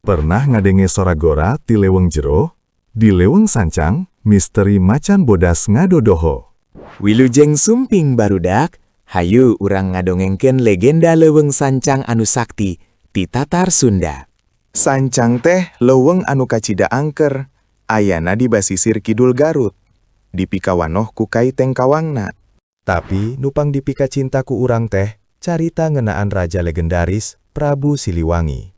Pernah ngadenge sora gora ti leuweung jero? Di Leuweung Sancang, misteri macan bodas ngadodoho. Wilujeng sumping, barudak, hayu urang ngadongengkeun legenda Leuweung Sancang anu sakti ti Tatar Sunda. Sancang teh leuweung anu kacida angker, ayana di basisir kidul Garut. Dipikawanoh ku Kai Tengkawangna. Tapi nu pang dipikacinta ku urang teh carita ngeunaan raja legendaris Prabu Siliwangi.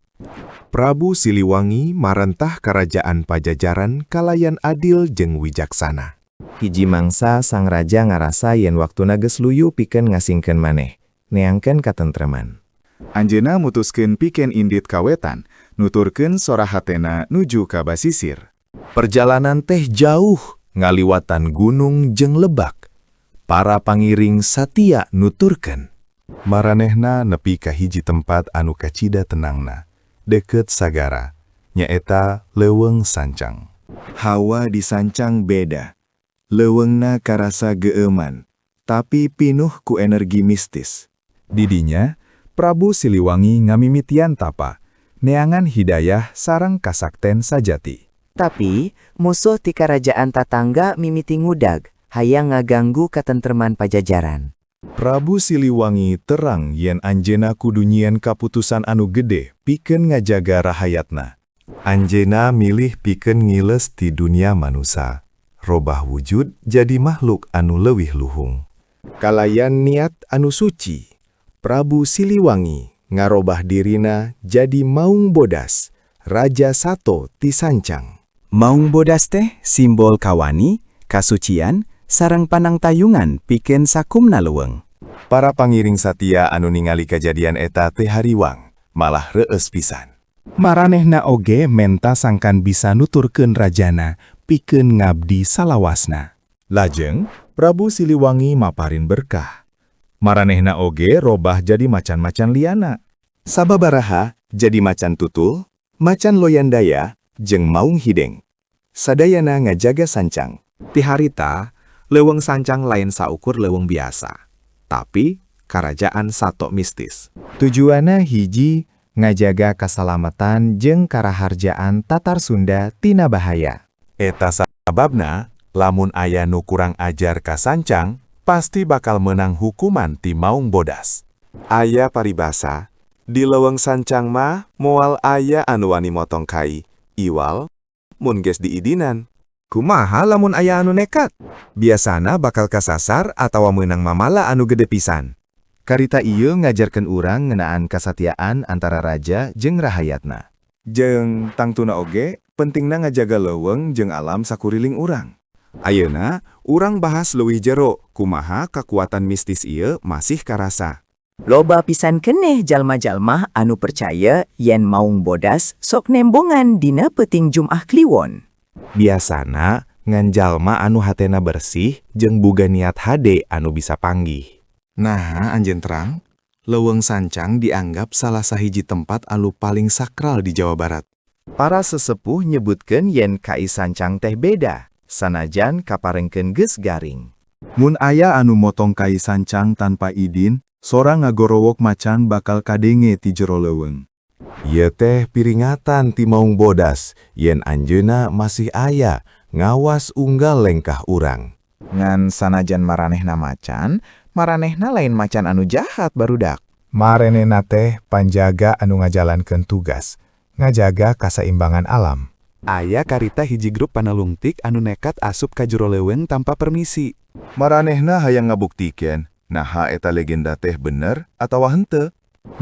Prabu Siliwangi marentah Karajaan Pajajaran kalayan adil jeung wijaksana. Hiji mangsa sang raja ngarasa yen waktuna geus luyu pikeun ngasingkeun maneh, neangkeun katentreman. Anjeunna mutuskeun pikeun indit ka wetan, nuturkeun sora hatena nuju ka basisir. Perjalanan teh jauh, ngaliwatan gunung jeung lebak. Para pangiring satia nuturkeun. Maranehna nepi ka hiji tempat anu kacida tenangna, deket sagara, nyaeta Leuweung Sancang. Hawa di Sancang beda. Leuweungna karasa geueuman, tapi pinuh ku energi mistis. Didinya, Prabu Siliwangi ngamimitian tapa, neangan hidayah sareng kasakten sajati. Tapi, musuh ti karajaan tatangga mimiti ngudag, hayang ngaganggu katentreman Pajajaran. Prabu Siliwangi terang yen anjeunna kudu nyieun kaputusan anu gede pikeun ngajaga rahayatna. Anjeunna milih pikeun ngiles ti dunia manusa, robah wujud jadi makhluk anu leuwih luhung. Kalayan niat anu suci, Prabu Siliwangi ngarobah dirina jadi Maung Bodas, Raja Sato ti Sancang. Maung Bodas teh simbol kawani, kasucian, sareng panangtayungan pikeun sakumna leuweung. Para pangiring satia anu ningali kajadian eta teh hariwang, malah reueus pisan. Maranehna oge menta sangkan bisa nuturkeun rajana pikeun ngabdi salawasna. Lajeng, Prabu Siliwangi maparin berkah. Maranehna oge robah jadi macan-macan liana. Sababaraha jadi macan tutul, macan loyandaya, jeung maung hideng. Sadayana ngajaga Sancang. Ti harita, Leuweung Sancang lain saukur leuweung biasa, tapi karajaan sato mistis. Tujuanna hiji, ngajaga kasalamatan jeung karaharjaan Tatar Sunda tina bahaya. Eta sababna, lamun aya nu kurang ajar ka Sancang, pasti bakal menang hukuman ti Maung Bodas. Aya paribasa, di Leuweung Sancang mah moal aya anu wani motong kai, iwal mun geus diidinan. Kumaha lamun aya anu nekat? Biasana bakal kasasar atawa meunang mamala anu gede pisan. Karita ieu ngajarkeun urang ngeunaan kasatiaan antara raja jeung rahayatna. Jeung tangtuna oge pentingna ngajaga leuweung jeung alam sakuriling urang. Ayeuna, urang bahas leuwih jero kumaha kakuatan mistis ieu masih karasa. Loba pisan keneh jalma-jalma anu percaya yen Maung Bodas sok nembongan dina peuting Jumaah Kliwon. Biasana ngan jalma anu hatena bersih jeung boga niat hade anu bisa panggih. Nah, anjeun terang, Leuweung Sancang dianggap salah sahiji tempat anu paling sakral di Jawa Barat. Para sesepuh nyebutkeun yen Kai Sancang teh beda, sanajan kaparengkeun geus garing. Mun aya anu motong kai sancang tanpa idin, sora ngagorowok macan bakal kadenge ti jero leuweung. Ieu teh piringatan ti Maung Bodas yen anjeunna masih aya ngawas unggal lengkah urang. Ngan sanajan maranehna macan, maranehna lain macan anu jahat, barudak. Maranehna teh panjaga anu ngajalankeun tugas, ngajaga kasaimbangan alam. Aya karita hiji grup panalungtik anu nekat asup ka jero leuweung tanpa permisi. Maranehna hayang ngabuktikeun, naha eta legenda teh bener atawa henteu.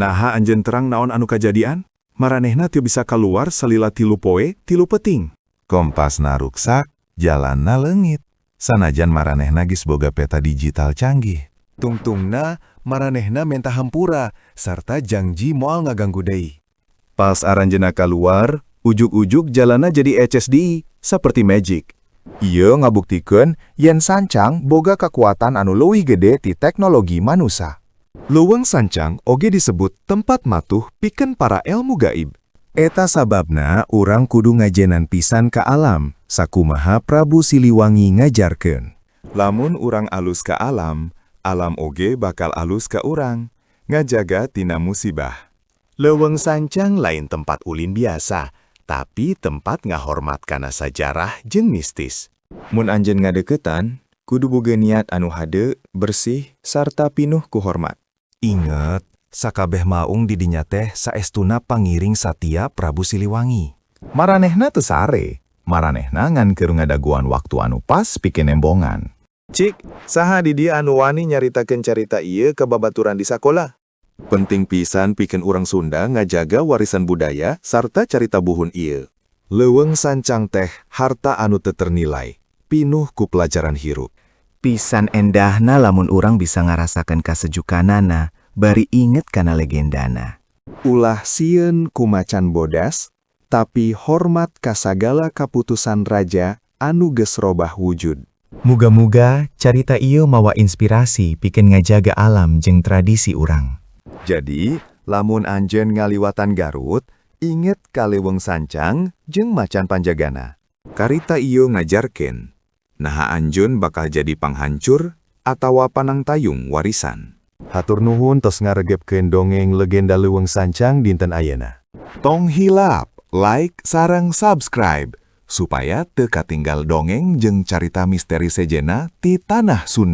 Naha anjeun terang naon anu kajadian? Maranehna teu bisa kaluar salila 3 poe, 3 peuting. Kompasna ruksak, jalanna leungit. Sanajan maranehna geus boga peta digital canggih. Tungtungna, maranehna menta hampura, sarta jangji moal ngaganggu deui. Pas aranjeunna kaluar, ujug-ujug jalanna jadi eces deui, seperti magic. Ieu ngabuktikeun yen Sancang boga kekuatan anu leuwih gede ti teknologi manusa. Leuweung Sancang oge disebut tempat matuh pikeun para elmu gaib. Eta sababna urang kudu ngajenan pisan ka alam, sakumaha Prabu Siliwangi ngajarkeun. Lamun urang alus ka alam, alam oge bakal alus ka urang, ngajaga tina musibah. Leuweung Sancang lain tempat ulin biasa, tapi tempat ngahormat kana sajarah jeung mistis. Mun anjeun ngadeukeutan, kudu boga niat anu hade, bersih, sarta pinuh ku hormat. Inget, sakabeh maung di dinya teh saestuna pangiring satia Prabu Siliwangi. Maranehna teu sare, maranehna ngan keur ngadaguan waktu anu pas pikeun nembongan. Cik, saha di dieu anu wani nyaritakeun carita ieu ka babaturan di sakola? Penting pisan pikeun urang Sunda ngajaga warisan budaya sarta carita buhun ieu. Leuweung Sancang teh harta anu teu ternilai, pinuh ku pelajaran hirup. Pisan endahna lamun urang bisa ngarasakeun kasejukanana, bari inget kana legendana. Ulah sieun ku macan bodas, tapi hormat ka sagala kaputusan raja anu geus robah wujud. Muga-muga carita ieu mawa inspirasi pikeun ngajaga alam jeung tradisi urang. Jadi, lamun anjeun ngaliwatan Garut, inget ka Leuweung Sancang jeung macan panjagana. Karita ieu ngajarkeun, naha anjeun bakal jadi panghancur atawa panangtayung warisan. Hatur nuhun tos ngaregepkeun dongeng legenda Leuweung Sancang dinten ayeuna. Tong hilap, like sareng subscribe supaya teu katinggal dongeng jeung carita misteri sejenna ti tanah Sunda.